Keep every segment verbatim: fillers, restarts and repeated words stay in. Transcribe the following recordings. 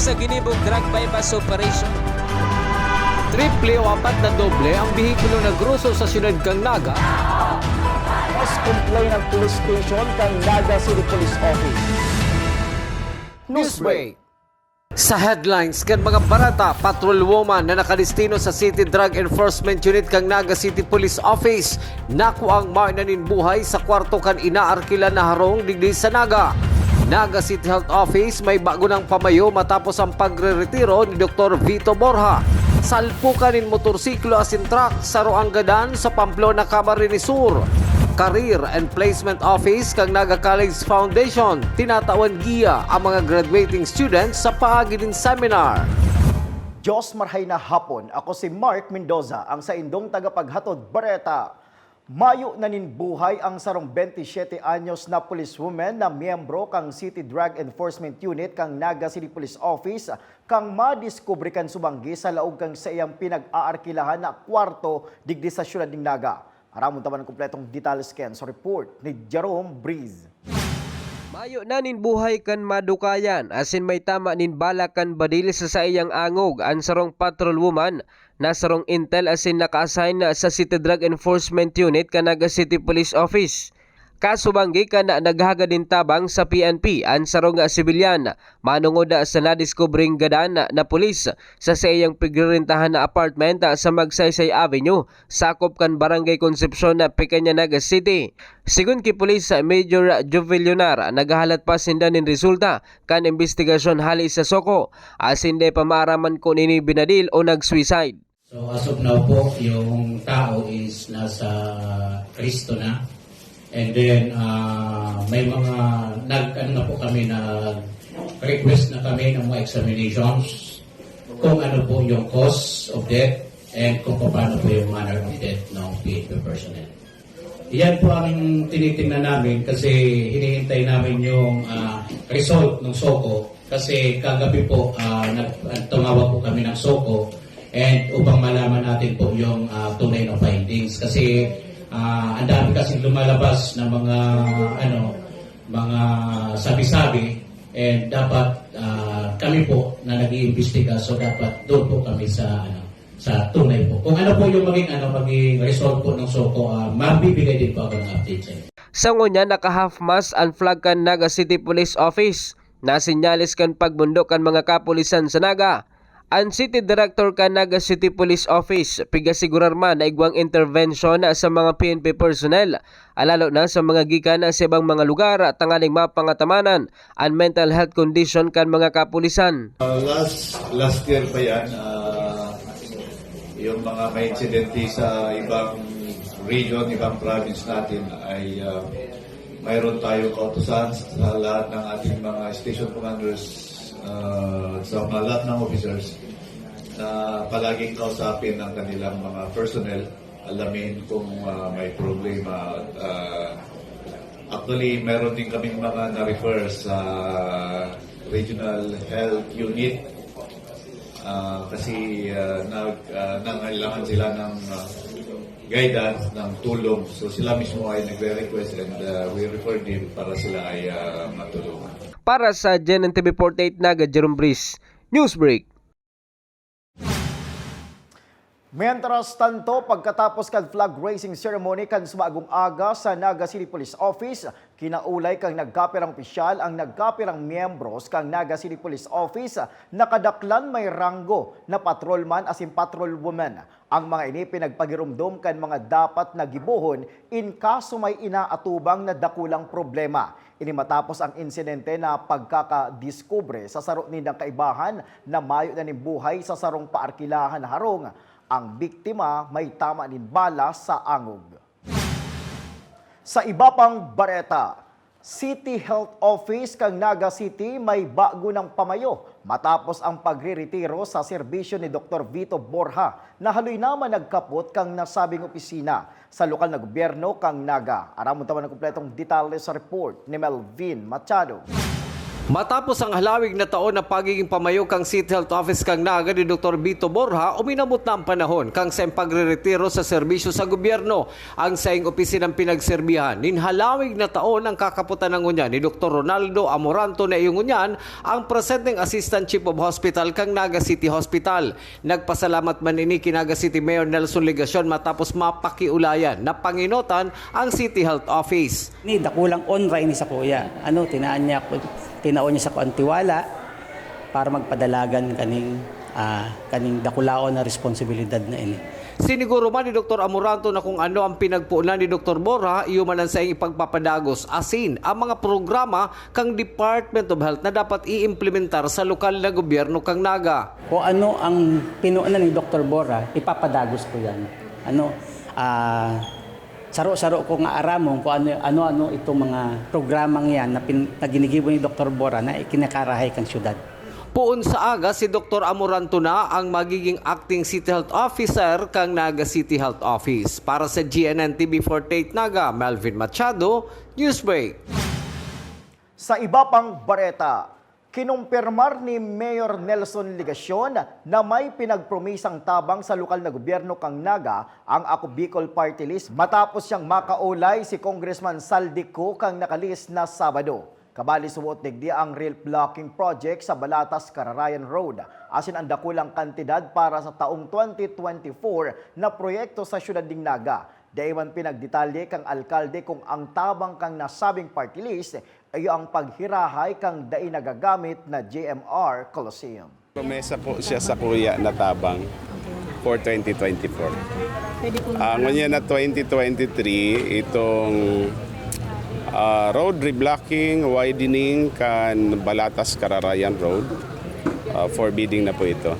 Sa ginibong drug buy-bust operation. Triple o apat na doble ang behikulo na groso sa siyudad kan Naga. Mas complain ang police station kan Naga City Police Office. Newsbreak. Sa headlines kan mga bareta, patrol woman na nakadestino sa City Drug Enforcement Unit kan Naga City Police Office, nakuang mayo na nin buhay sa kwarto kan inaarkilan na harong digdi sa Naga. Naga City Health Office may bago nang pamayo matapos ang pagreretiro ni Doktor Vito Borja. Salpukan nin motorsiklo asin truck, saro ang gadan sa Pamplona, Camarines Sur. Career and Placement Office kan Naga College Foundation, tinatawan giya ang mga graduating students sa paagi nin seminar. Diyos marhay na hapon. Ako si Mark Mendoza, ang saindong tagapaghatod bareta. Mayo na nin buhay ang sarong bentisiete anyos na policewoman na miyembro kan City Drug Enforcement Unit kan Naga City Police Office kan madiskubre kan subanggi sa laog kan saiyang pinag-aarkilahan na kwarto digdi sa siyudad nin Naga. Aramon ta man an kompletong detalye kan sa report ni Jerome Breeze. Mayo na nin buhay kan madukayan asin may tama nin bala kan badil sa saiyang angog an sarong patrol woman na sarong intel asin naka-assign sa City Drug Enforcement Unit kan Naga City Police Office. Kasubanggi kan naghagad nin tabang sa P N P an sarong sibilyan manongod sa nadiskubreng gadan na pulis sa saiyang pigririntahan na apartment sa Magsaysay Avenue, sakop kan Barangay Concepcion, Pequeña Naga City. Sigon ki Pulis Major Jovel Leonar, naghahalat pa sinda nin resulta kan imbestigasyon hali sa SOCO, asin dai pa maaraman kun ini binadil o nag-suicide. So as of now po, yung tao is nasa Cristo na. And then uh, may mga nag ano na po kami, nag request na kami ng mga examinations kung ano po yung cause of death and kung paano po yung manner of death ng P N P personnel. Yan po ang tinitingnan namin kasi hinihintay namin yung uh, result ng SOCO kasi kagabi po uh, nag, tumawag po kami ng SOCO and upang malaman natin po yung uh, tunay na findings kasi uh, ang dami kasing lumalabas na mga ano mga sabi-sabi and dapat uh, kami po na nag-iimbestiga so dapat doon po kami sa ano sa tunay po. Kung ano po yung maging ano maging result po ng SOCO, uh, mabibigay din po ako ng update sa inyo. Sa ngunyan, naka-half-mast an flag kan Naga City Police Office na sinyales kan pagbundo kan mga kapulisan sa Naga. An City Director kan Naga City Police Office pigasigurar man na igwang intervention sa mga P N P personnel, lalo na sa mga gikan sa ibang mga lugar, tanganing mapangatamanan an mental health condition kan mga kapulisan. Uh, last last year pa yan, uh, yung mga may insidente sa ibang region, ibang province natin ay uh, mayroon tayong kautusan sa lahat ng ating mga station commanders, uh, sa mga lahat ng officers na palaging kausapin ang kanilang mga personnel, alamin kung uh, may problema. At, uh, actually, meron din kaming mga na-refer sa Regional Health Unit uh, kasi uh, nag, uh, nangailangan sila ng uh, guidance, ng tulong. So sila mismo ay nagre-request and uh, we refer them para sila ay uh, matulungan. Para sa G N N T V forty-eight Naga, Jerome Breeze, Newsbreak. Mientras tanto, pagkatapos kan flag raising ceremony kan subagong aga sa Naga City Police Office, kinaulay kan nagkapirang opisyal ang nagkapirang miyembros kan Naga City Police Office na kadaklan may ranggo na patrolman asin patrolwoman. Ang mga ini pinagpagiromdom kan mga dapat na gibohon in kaso may inaatubang na dakulang problema. Ini matapos ang insidente na pagkakadiskubre sa saro nindang kaibahan na mayo na nin buhay sa sarong paarkilahan harong. Ang biktima may tama nin bala sa angog. Sa iba pang bareta, City Health Office kan Naga City may bago nang pamayo matapos ang pagreretiro sa serbisyo ni Doktor Vito Borja na haloy naman nagkapot kan nasabing opisina sa lokal na gobyerno kan Naga. Aramon ta man an kompletong detalye sa report ni Melvin Machado. Matapos ang halawig na taon na pagiging pamayo kan City Health Office kan Naga ni Doktor Vito Borja, uminabot na ang panahon kan saiyang pagreretiro sa serbisyo sa gobyerno. Ang saiyang opisinang pinagserbihan nin halawig na taon ang kakapotan na ngunyan ni Doktor Ronaldo Amoranto na iyo ngunyan ang presenteng Assistant Chief of Hospital kan Naga City Hospital. Nagpasalamat man ini ki Naga City Mayor Nelson Legacion matapos mapakiulayan na pangenotan ang City Health Office. Ni dakulang onra ini sakuya. Ano, tinaan niya ako, tinao niya sako an tiwala para magpadalagan kaning, ah, kaning dakulaon na responsibilidad na ini. Siniguro man ni Doktor Amoranto na kung ano ang pinagponan ni Doktor Borja, iyo man ang saiyang ipagpapadagos, asin ang mga programa kan Department of Health na dapat iimplementar sa lokal na gobyerno kan Naga. Kung ano ang pinuunan ni Doktor Borja, ipapadagos ko yan. Ano, ah, saro-saro ko nga aramon kung ano, ano-ano itong mga programang yan na pin-, na ginigibo ni Doktor Borja na ikinakarahay kan syudad. Poon sa aga, si Doktor Amoranto na ang magiging acting city health officer kan Naga City Health Office. Para sa G N N T V forty-eight Naga, Melvin Machado, Newsbreak. Sa iba pang bareta, kinumpirmar ni Mayor Nelson Legacion na may pinagpromisang tabang sa lokal na gobyerno kan Naga ang Ako Bicol Party List matapos siyang makaolay si Congressman Zaldy Co kan nakalihis na Sabado. Kabali suot digdi ang rail blocking project sa Balatas-Cararayan Road, asin ang dakulang kantidad para sa taong twenty twenty-four na proyekto sa siyudad nin Naga. Dai man pinagdetalye kan alkalde kung ang tabang kan nasabing party list iyo ang paghirahay kan dai nagagamit na G M R Coliseum. Promesa po siya sakuya na tabang for twenty twenty-four. Pwede po. Ah, ngunyan na twenty twenty-three, itong, ah, road reblocking, widening kan Balatas-Cararayan Road, ah, for bidding na po ito.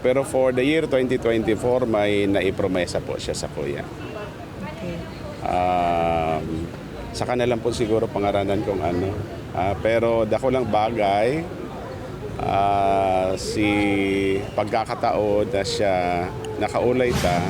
Pero for the year twenty twenty-four, may naipromesa po siya sakuya. Okay. Um, saka na lang po siguro pangaranan kung ano. Ah, pero dakulang bagay, ah, si pagkakataon na siya nakaulay ta.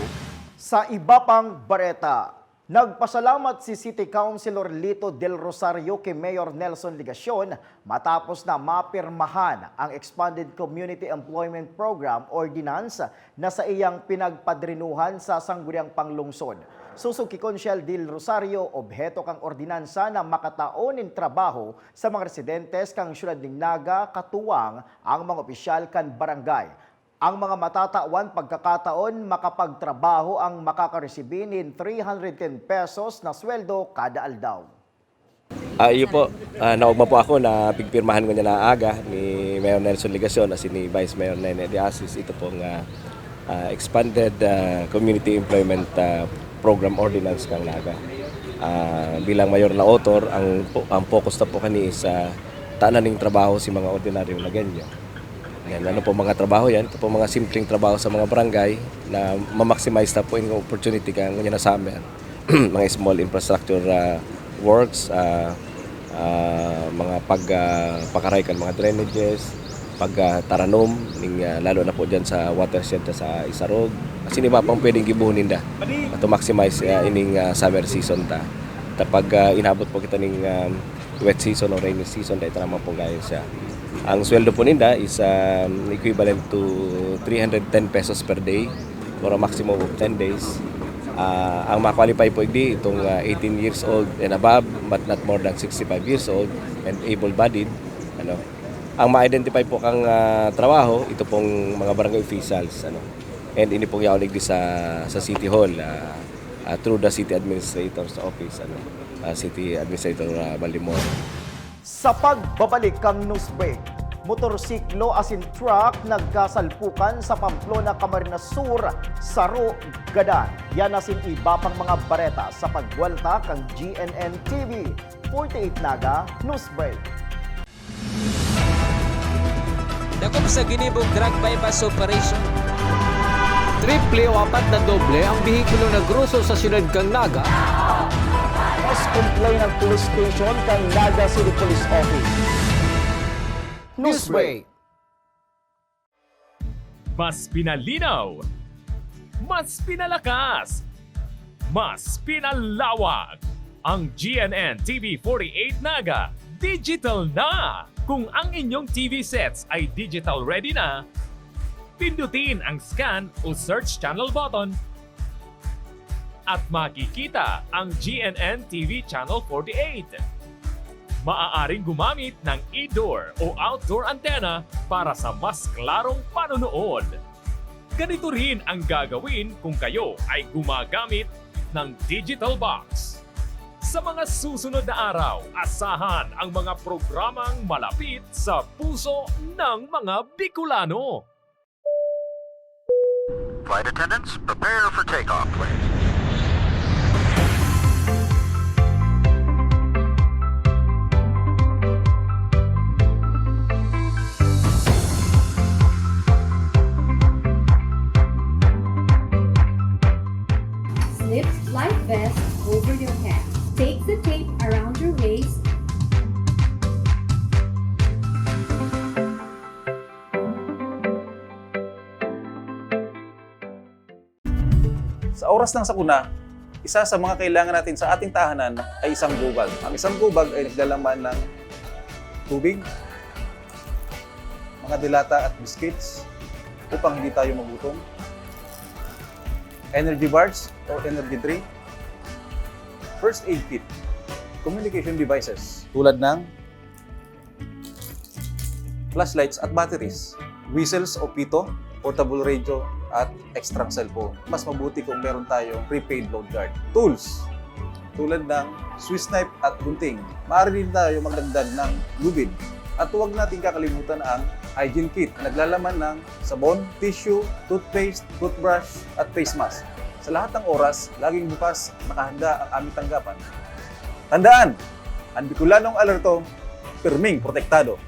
Sa iba pang bareta, nagpasalamat si City Councilor Lito Del Rosario kay Mayor Nelson Legacion matapos na mapirmahan ang Expanded Community Employment Program Ordinance na saiyang pinagpadrinuhan sa Sangguniang Panglungsod. Sosog ki Consiel Del Rosario, obheto kan ordinansa na makatao nin trabaho sa mga residentes kan siyudad nin Naga, katuwang ang mga opisyal kan barangay. Ang mga matatawan pagkakataon makapagtrabaho ang makakaresibi nin three hundred ten pesos na sweldo kada aldaw. Ah, iyo po. Ah, naogma po ako na pigpirmahan ngunyan na aga ni Mayor Nelson Legacion asin ni Vice Mayor Nene de Asis ito pong, ah, ah, expanded, ah, community employment, ah, program ordinance kan Naga. Ah, bilang mayor na author, ang po-, ang focus ta po kani is, ah, tanan ning trabaho si mga ordinaryong Nagueño. Yan, ano po mga trabaho yan? Ito po mga simpleng trabaho sa mga barangay na ma-maximize ta po yung opportunity kan ngunyan na summer. Mga small infrastructure, ah, works, ah, ah, mga pag, ah, pakaray kan mga drainages, pag, ah, taranom, ning, ah, lalo na po dyan sa watershed sa Isarog. Kasi iba pang pwedeng gibuhon ninda to maximize, ah, ining, ah, summer season ta. Tapag, ah, inabot po kita ning, ah, wet season o rainy season, dahil naman po gayon siya. Ang sweldo po ninda is, um, equivalent to three hundred ten pesos per day for a maximum of ten days. Ah, ang ma-qualify po igdi, itong, ah, eighteen years old and above, but not more than sixty-five years old and able-bodied, ano. Ang ma-identify po kang, ah, trabaho, ito pong mga barangay officials, ano. And ini pong yaon igdi sa, sa City Hall, ah, ah, through the City Administrator's Office, ano, ah, City Administrator, ah, Baldemoro. Sa pagbabalik kan news break, motorsiklo asin truck nagkasalpukan sa Pamplona, Camarines Sur, saro gadan. Yan asin iba pang mga bareta sa pagbuwelta kan G N N T V forty-eight Naga News Break. Dakop sa ginibong drug buy-bust operation. Triple o apat na doble ang behikulo na groso sa siyudad kan Naga. Mas comply ng police station kan Naga City Police Office. Newsbreak. Mas pinalinaw, mas pinalakas, mas pinalawak ang G N N T V forty-eight Naga. Digital na! Kung ang inyong T V sets ay digital ready na, pindutin ang scan o search channel button at makikita ang G N N T V Channel forty-eight. Maaaring gumamit ng indoor o outdoor antenna para sa mas klarong panonood. Ganito rin ang gagawin kung kayo ay gumagamit ng digital box. Sa mga susunod na araw, asahan ang mga programang malapit sa puso ng mga Bicolano. Flight attendants, prepare for takeoff, please. Slip life vest over your head. Take the tape around your waist. Sa oras ng sakuna, isa sa mga kailangan natin sa ating tahanan ay isang gobag. Ang isang gobag ay naglalaman ng tubig, mga delata at biscuits upang hindi tayo magutom, energy bars or energy drink, first aid kit, communication devices tulad ng flashlights at batteries, whistles o pito, portable radio, at extra cellphone. Mas mabuti kung meron tayong prepaid load guard. Tools, tulad ng Swiss knife at gunting. Maaari din tayo magdagdag ng lubid. At huwag nating kakalimutan ang hygiene kit na naglalaman ng sabon, tissue, toothpaste, toothbrush, at face mask. Sa lahat ng oras, laging bukas, nakahanda ang aming tanggapan. Tandaan, ang Bicolanong alerto, pirming protektado.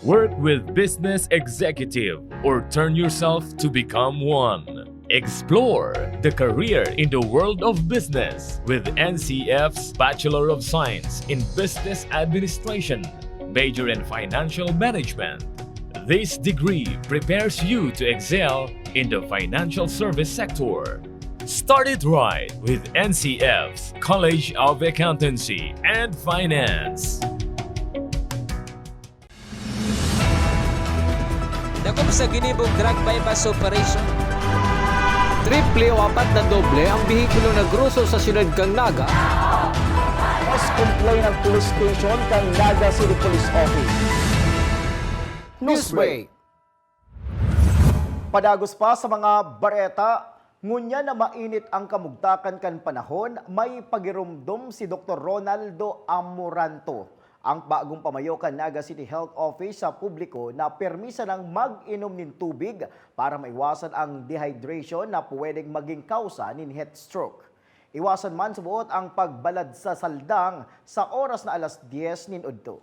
Work with business executive or turn yourself to become one. Explore the career in the world of business with N C F's Bachelor of Science in Business Administration, major in financial management. This degree prepares you to excel in the financial service sector. Start it right with N C F's College of Accountancy and Finance. Dakop sa ginibong drug buy-bust operation. Triple o apat na doble ang behikulo na groso sa siyudad kan Naga. Mas complain ang police station kan Naga City Police Office. Newsbreak. Padagos pa sa mga bareta, ngunyan na mainit ang kamugtakan kan panahon, may pagiromdom si Doktor Ronaldo Amoranto, ang bagong pamayo kan Naga City Health Office, sa publiko na permi sanang mag-inom nin tubig para maiwasan ang dehydration na pwedeng maging kausa nin heat stroke. Iwasan man sa buot ang pagbalad sa saldang sa oras na alas dyes nin udto.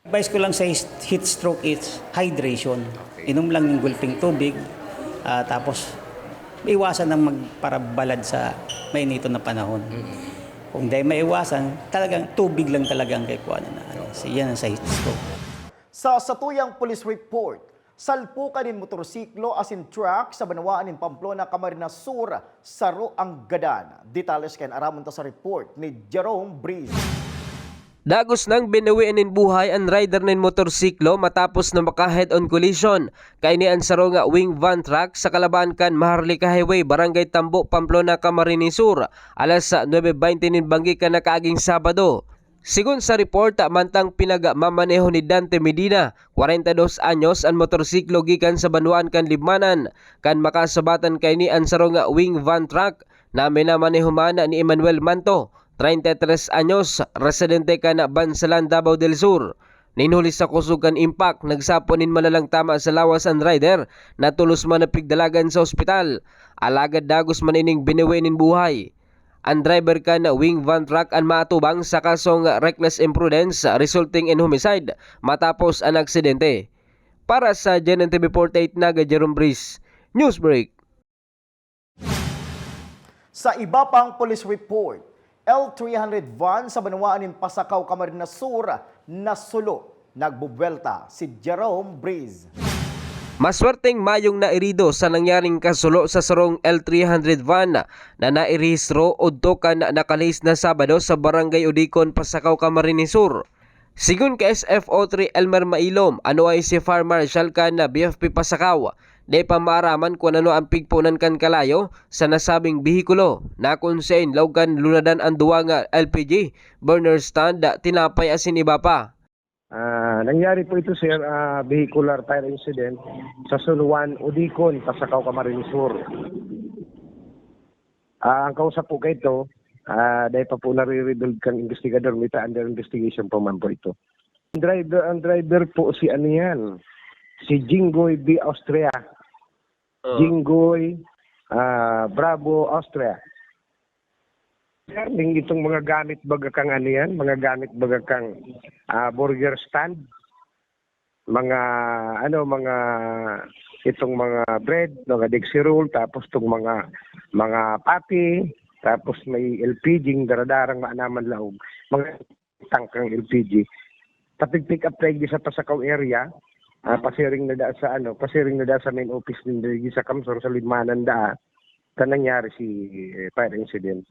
Advice ko lang sa his-, heat stroke is hydration. Okay. Inom lang ng gulping tubig, ah, tapos iwasan ang magparabalad sa mainiton na panahon. Mm. Kung di maiwasan, talagang tubig lang talaga ang kay kuha na, ano, si-, yan ang sa heat stroke. Sa satuyang police report, salpukan nin motorsiklo asin truck sa banwaan nin Pamplona, Camarines Sur, saro ang gadan. Detalles kan aramon ta sa report ni Jerome Breeze. Dagos nang binawian nin buhay an rider nin motorsiklo matapos na maka-head-on collision kaini an saro nga wing van truck sa kalaban kan Maharlika Highway, Barangay Tambo, Pamplona, Camarines Sur, alas nuebe bente nin banggi kan nakaaging Sabado. Sigon sa report, mantang pinagmamaneho ni Dante Medina, kwarenta y dos anyos, an motorsiklo gikan sa banwaan kan Libmanan, kan makasabatan kaini an saro nga wing van truck na minamaneho man ni Emmanuel Manto, treinta y tres anyos, residente kan Bansalan, Davao del Sur. Nin huli sa kusog kan impact, nagsapon nin malalang tama sa lawas an rider na tolos man na pigdalagan sa ospital. Alagad dagos man ining binawi nin buhay. An driver kan wing van truck an maatubang sa kasong reckless imprudence resulting in homicide matapos an aksidente. Para sa G N N T V forty-eight Naga, Jerome Breeze, Newsbreak. Sa iba pang police report, L three hundred van sa banwaan nin Pasacao, Camarines Sur, nasulo. Nagbubuwelta si Jerome Breeze. Maswerteng mayong nairido sa nangyaring kasulo sa sarong L three hundred van na nairehistro odto kan nakalihis na Sabado sa Barangay Udicon, Pasacao, Camarines Sur. Sigon kay S F O three Elmer Mailom, ano ay si Fire Marshal kan B F P Pasacao, di pa maaraman kun ano ang pigpunan kan kalayo sa nasabing behikulo na kun sain laog kan lunadan ang duwa nga L P G burner stand, tinapay asin iba pa. Ah, nangyari po ito, sir, ah, vehicular fire incident sa Suluan, Udicon, Pasacao, Camarines Sur. Ah, ang kausap po kaito, ah, dahil pa po nare-resolve kang investigador, may ta-, under investigation pa man po ito. Ang driver, ang driver po si ano yan, si Jinggoy B Austria. Oh. Jinggoy, ah, Bravo Austria. Sir, ning itong mga gamit baga kang ano yan, mga gamit baga kang, ah, burger stand, mga ano, mga itong mga bread, mga dixie roll, tapos itong mga, mga pati, tapos may L P G, daradarang maanaman laog, mga tangkang L P G. Tapig pick up tayo sa Pasacao area, ah, pasiring na da sa ano, pasiring na da sa main office ninda sa Kamsor, sa Libmanan da, ta nangyari si, eh, fire incident.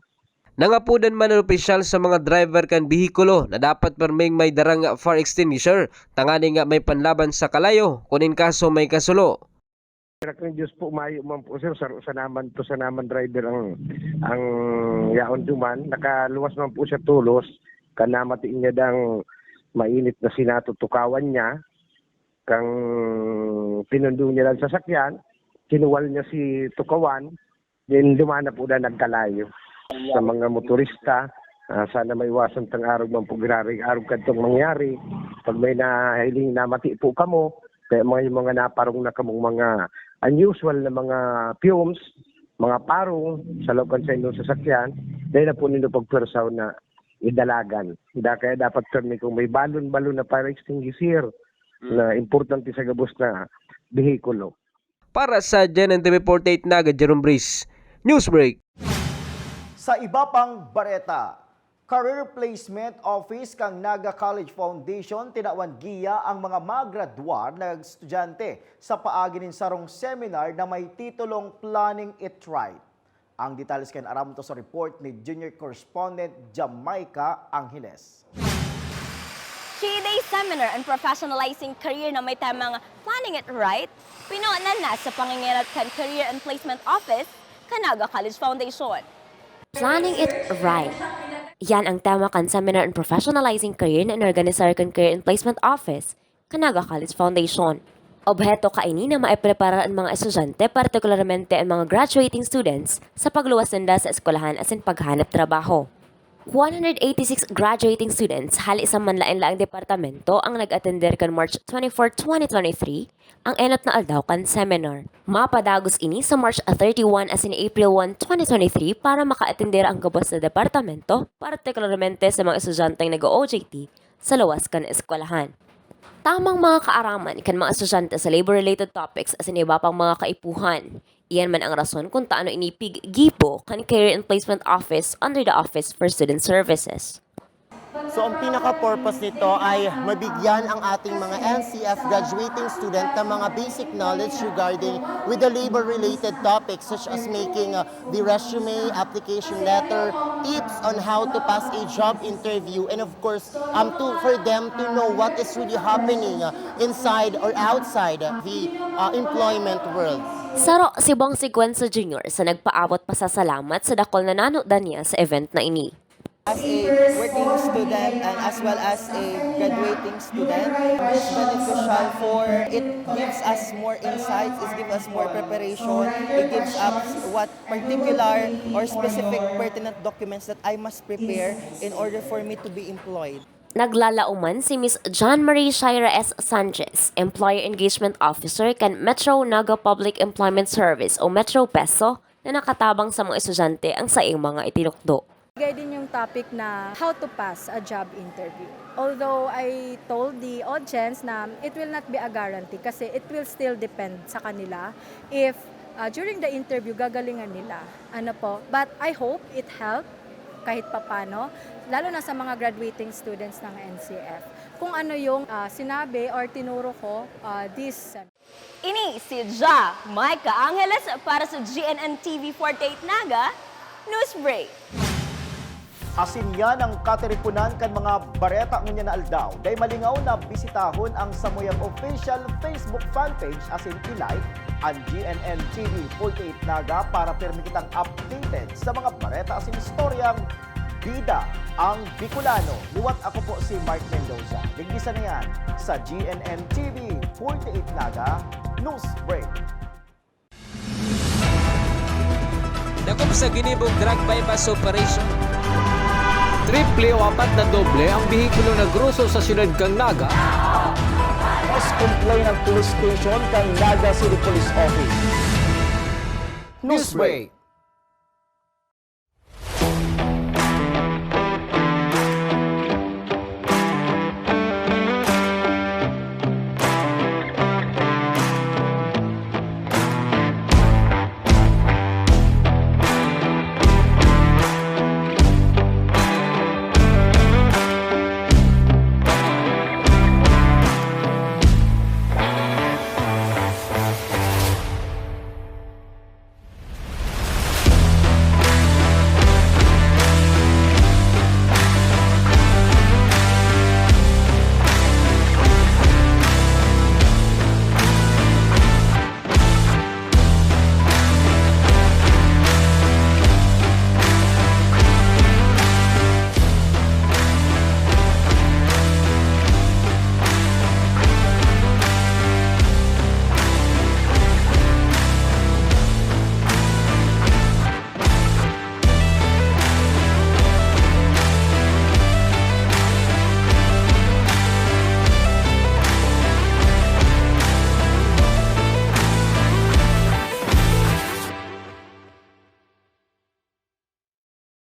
Nangapodan man an opisyal sa mga driver kan behikulo na dapat perming may darang fire extinguisher, tanganing nga may panlaban sa kalayo kun in kaso may kasulo. Sa kan Diyos po, mayo man po, sir, sa, sa naman to, sa naman driver ang, ang yaon duman. Nakaluwas man po siya tolos, kan namati niya dang mainit na sinatutukawan niya, kang pinundo niya lang sasakyan, kinuwal niya si tukawan, then duman na po na nagkalayo. Sa mga motorista, ah, sana maiwasan tang arog man po girarig-arog kadtong mangyari. Pag may nahiling, namati po kamo, kaya mga, yung mga naparong na kamong mga unusual na mga fumes, mga parong sa loob kan sa inyong sasakyan, dahil na po nindo pagpwersaw na idalagan. Da-, kaya dapat kami kung may balon-balon na fire extinguisher Mm. na importante sa gabos na behikulo. Para sa G N N T V forty-eight Naga, Jerome Breeze, Newsbreak. Sa iba pang bareta, Career Placement Office kan Naga College Foundation tinawan giya ang mga magradwar na estudyante sa paagi nin sarong seminar na may titulong Planning It Right. Ang detalles kan aram to sa report ni junior correspondent Jamaica Angeles. Three-day seminar on professionalizing career na may temang Planning It Right, pinunan na sa pangingenot kan Career and Placement Office kan Naga College Foundation. Planning It Right. Yan ang tema kan seminar on professionalizing career na inorganisar kan Career and Placement Office kan Naga College Foundation. Obheto kaini na maipreparar an mga estudyante, partikularmente an mga graduating students, sa pagluwas ninda sa eskwelahan asin paghanap trabaho. One hundred eighty-six graduating students hali sa manlaen-laeng departamento ang nag-atender kan March twenty-four, twenty twenty-three, ang enot na aldaw kan seminar. Mapadagos ini sa March thirty-one asin April one, twenty twenty-three para maka-atender ang gabos na departamento, partikularmente sa mga estudyanteng nag-o-O J T sa luwas kan eskwelahan. Tamang mga kaaraman kan mga estudyante sa labor-related topics asin iba pang mga kaipuhan. Iyan man ang rason kung taano ini pig-gibo kan Career and Placement Office under the Office for Student Services. So, ang pinaka-purpose nito ay mabigyan ang ating mga N C F graduating student ng mga basic knowledge regarding with the labor-related topics such as making, uh, the resume, application letter, tips on how to pass a job interview, and of course, um, to, for them to know what is really happening, uh, inside or outside the, uh, employment world. Saro si Bong Siguenza Junior sa nagpaabot pasasalamat sa dakul na nanodan niya sa event na ini. As a working student and as well as a graduating student, it's beneficial for, it gives us more insights, it gives us more preparation, it gives us what particular or specific pertinent documents that I must prepare in order for me to be employed. Naglalaoman si Miss John Marie Shaira S Sanchez, Employer Engagement Officer kan Metro Naga Public Employment Service o Metro PESO, na nakatabang sa mga estudyante ang saiyang mga itinukdo. Bigay din yung topic na how to pass a job interview. Although I told the audience na it will not be a guarantee kasi it will still depend sa kanila if, ah, during the interview gagalingan nila. Ano po? But I hope it helped kahit papano, lalo na sa mga graduating students ng N C F. Kung ano yung, ah, sinabi or tinuro ko, ah, this sem. Ini si Ja Micah Angeles para sa G N N T V forty-eight Naga News Break. Asin yan ang katiriponan kan mga bareta ngunyan na aldaw. Dai malingaw na bisitahon ang samuyang official Facebook fanpage asin i-like an G N N T V forty-eight Naga para pirmi kitang updated sa mga bareta asin istoryang bida ang Bicolano. Liwat ako po si Mark Mendoza. Digdi sa niyan sa G N N T V forty-eight Naga News Break. Dakop sa ginibong drug buy-bust operation. Triple o apat na doble ang behikulo na groso sa siyudad kan Naga. Mas complain ang police station kan Naga City Police Office. Newsbreak.